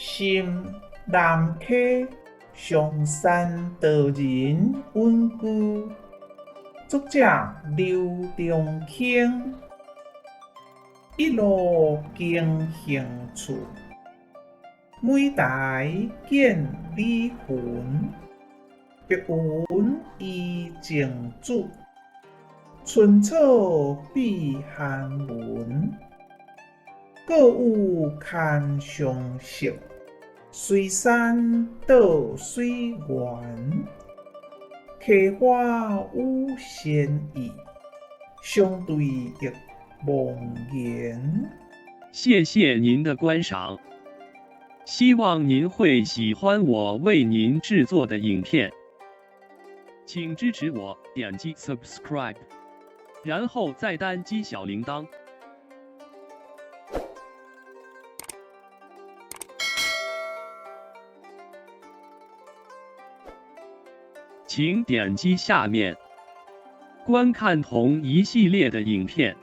深南溪上山道人隐居，作者劉中卿。一路經行處，每台見李雲，白雲依靜止，春草比寒文。各有堪相識，隨山到水源。溪花有仙意，相對亦忘言。謝謝您的觀賞，希望您會喜歡我為您製作的影片，請支持我點擊 subscribe，然後再單擊小鈴鐺。請點擊下面觀看同一系列的影片。